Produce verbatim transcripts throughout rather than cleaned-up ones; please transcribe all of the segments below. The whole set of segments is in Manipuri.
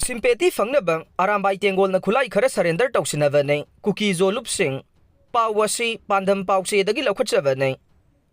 Sympathy ꯐꯪꯅꯕ ꯑꯔꯥꯝꯕꯥꯏ ꯇꯦꯡꯒꯣꯜꯅ ꯈꯨꯠꯂꯥꯏ ꯈꯔ surrender ꯇꯧꯁꯤꯟꯅꯕꯅꯤ꯫ ꯀꯨꯀꯤ-ꯖꯣ ꯂꯨꯞꯁꯤꯡ꯫ ꯄꯥꯎ ꯑꯁꯤ ꯄꯥꯟꯗꯝ ꯄꯥꯎꯆꯦꯗꯒꯤ ꯂꯧꯈꯠꯆꯕꯅꯤ꯫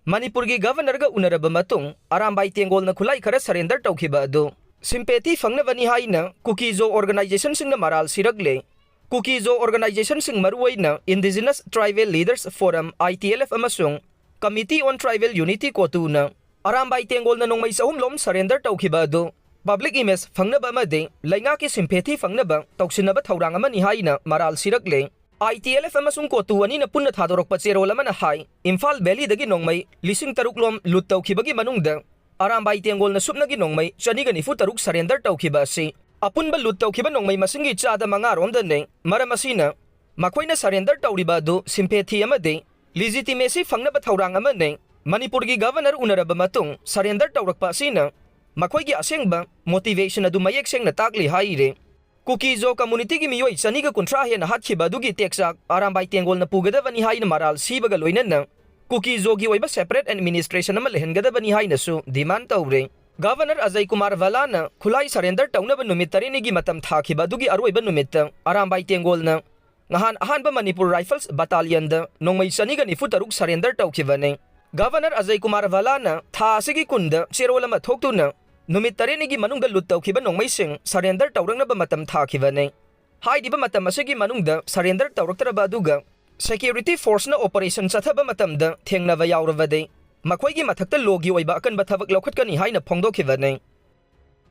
ꯃꯅꯤꯄꯨꯔꯒꯤ Governorꯒ ꯎꯅꯔꯕ ꯃꯇꯨꯡ ꯑꯔꯥꯝꯕꯥꯏ ꯇꯦꯡꯒꯣꯜꯅ ꯈꯨꯠꯂꯥꯏ ꯈꯔ surrender ꯇꯧꯈꯤꯕ ꯑꯗꯨ sympathy ꯐꯪꯅꯕꯅꯤ ꯍꯥꯏꯅ ꯀꯨꯀꯤ-ꯖꯣ organizationꯁꯤꯡꯅ ꯃꯔꯥꯜ ꯁꯤꯔꯛꯂꯦ꯫ ꯀꯨꯀꯤ-ꯖꯣ organizationꯁꯤꯡ, ꯃꯔꯨꯑꯣꯏꯅ Indigenous Tribal Leaders Forum, ITLF, ꯑꯃꯁꯨꯡ Committee on Tribal Unity, COTUꯅ Arambai ꯇꯦꯡꯒꯣꯜꯅ ꯅꯣꯡꯃꯩ ꯆꯍꯨꯝ ꯂꯣꯝ surrender ꯇꯧꯈꯤꯕ ꯑꯗꯨ public image ꯐꯪꯅꯕ ꯑꯃꯗꯤ ꯂꯩꯉꯥꯛꯀꯤ sympathy ꯐꯪꯅꯕ ꯇꯧꯁꯤꯟꯅꯕ ꯊꯧꯔꯥꯡ ꯑꯃꯅꯤ ꯍꯥꯏꯅ ꯃꯔꯥꯜ ꯁꯤꯔꯛꯂꯦ꯫ ITLF ꯑꯃꯁꯨꯡ COTU ꯑꯅꯤꯅ ꯄꯨꯟꯅ ꯊꯥꯗꯣꯔꯛꯄ ꯆꯦꯔꯣꯜ ꯑꯃꯅ ꯍꯥꯏ, ꯏꯝꯐꯥꯜ Valleyꯗꯒꯤ ꯅꯣꯡꯃꯩ ꯂꯤꯁꯤꯡ ꯇꯔꯨꯛ ꯂꯣꯝ loot ꯇꯧꯈꯤꯕꯒꯤ ꯃꯅꯨꯡꯗ ꯑꯔꯥꯝꯕꯥꯏ ꯇꯦꯡꯒꯣꯜꯅ ꯁꯨꯞꯅꯒꯤ ꯅꯣꯡꯃꯩ ꯆꯅꯤꯒ ꯅꯤꯐꯨ ꯇꯔꯨꯛ surrender ꯇꯧꯈꯤꯕ ꯑꯁꯤ ꯑꯄꯨꯟꯕ loot ꯇꯧꯈꯤꯕ ꯅꯣꯡꯃꯩ ꯃꯁꯤꯡꯒꯤ ꯆꯥꯗ ꯃꯉꯥ ꯔꯣꯝꯗꯅꯤ꯫ ꯃꯔꯝ ꯑꯁꯤꯅ ꯃꯈꯣꯏꯅ surrender ꯇꯧꯔꯤꯕ ꯑꯗꯨ sympathy ꯑꯃꯗꯤ legitimacy ꯐꯪꯅꯕ ꯊꯧꯔꯥꯡ ꯑꯃꯅꯤ꯫ ꯃꯅꯤꯄꯨꯔꯒꯤ Governor ꯎꯅꯔꯕ ꯃꯇꯨꯡ surrender ꯇꯧꯔꯛꯄ ꯑꯁꯤꯅ ꯃꯈꯣꯏꯒꯤ ꯑꯁꯦꯡꯕ motivation ꯑꯗꯨ ꯃꯌꯦꯛ ꯁꯦꯡꯅ ꯇꯥꯛꯂꯤ ꯍꯥꯏꯔꯤ꯫ ꯀꯨꯀꯤ-ꯖꯣ communityꯒꯤ ꯃꯤꯑꯣꯏ ꯆꯅꯤꯒ ꯀꯨꯟꯊ꯭ꯔꯥ ꯍꯦꯟꯅ ꯍꯥꯠꯈꯤꯕ ꯑꯗꯨꯒꯤ ꯇꯦꯛꯆꯥꯛ ꯑꯔꯥꯝꯕꯥꯏ ꯇꯦꯡꯒꯣꯜꯅ ꯄꯨꯒꯗꯕꯅꯤ ꯍꯥꯏꯅ ꯃꯔꯥꯜ ꯁꯤꯕꯒ ꯂꯣꯏꯅꯅ ꯀꯨꯀꯤ-ꯖꯣꯒꯤ ꯑꯣꯏꯕ separate administration ꯑꯃ ꯂꯩꯍꯟꯒꯗꯕꯅꯤ ꯍꯥꯏꯅꯁꯨ demand ꯇꯧꯔꯦ꯫ Governor ꯑꯖꯌ ꯀꯨꯃꯥꯔ ꯚꯜꯂꯥꯅ ꯈꯨꯠꯂꯥꯏ surrender ꯇꯧꯅꯕ ꯅꯨꯃꯤꯠ ꯇꯔꯦꯠꯅꯤꯒꯤ ꯃꯇꯝ ꯊꯥꯈꯤꯕ ꯑꯗꯨꯒꯤ ꯑꯔꯣꯏꯕ ꯅꯨꯃꯤꯠꯇ ꯑꯔꯥꯝꯕꯥꯏ ꯇꯦꯡꯒꯣꯜꯅ ꯅꯍꯥꯟ ꯑꯍꯥꯟꯕ Manipur Rifles Battalionꯗ ꯅꯣꯡꯃꯩ ꯆꯅꯤꯒ ꯅꯤꯐꯨ ꯇꯔꯨꯛ surrender ꯇꯧꯈꯤꯕꯅꯤ꯫ Governor ꯑꯖꯌ ꯀꯨꯃꯥꯔ ꯚꯜꯂꯥꯅ ꯊꯥ ꯑꯁꯤꯒꯤ ꯀꯨꯟꯗ ꯆꯦꯔꯣꯜ ꯑꯃ ꯊꯣꯛꯇꯨꯅ ꯅꯨꯃꯤꯠ ꯇꯔꯦꯠꯅꯤꯒꯤ ꯃꯅꯨꯡꯗ loot ꯇꯧꯈꯤꯕ ꯅꯣꯡꯃꯩꯁꯤꯡ surrender ꯇꯧꯔꯛꯅꯕ ꯃꯇꯝ ꯊꯥꯈꯤꯕꯅꯤ꯫ ꯍꯥꯏꯔꯤꯕ ꯃꯇꯝ ꯑꯁꯤꯒꯤ ꯃꯅꯨꯡꯗ surrender ꯇꯧꯔꯛꯇ꯭ꯔꯕ ꯑꯗꯨꯒ security forceꯅ operation ꯆꯠꯊꯕ ꯃꯇꯝꯗ ꯊꯦꯡꯅꯕ ꯌꯥꯎꯔꯕꯗꯤ ꯃꯈꯣꯏꯒꯤ ꯃꯊꯛꯇ lawꯒꯤ ꯑꯣꯏꯕ ꯑꯀꯟꯕ ꯊꯕꯛ ꯂꯧꯈꯠꯀꯅꯤ ꯍꯥꯏꯅ ꯐꯣꯡꯗꯣꯛꯈꯤꯕꯅꯤ꯫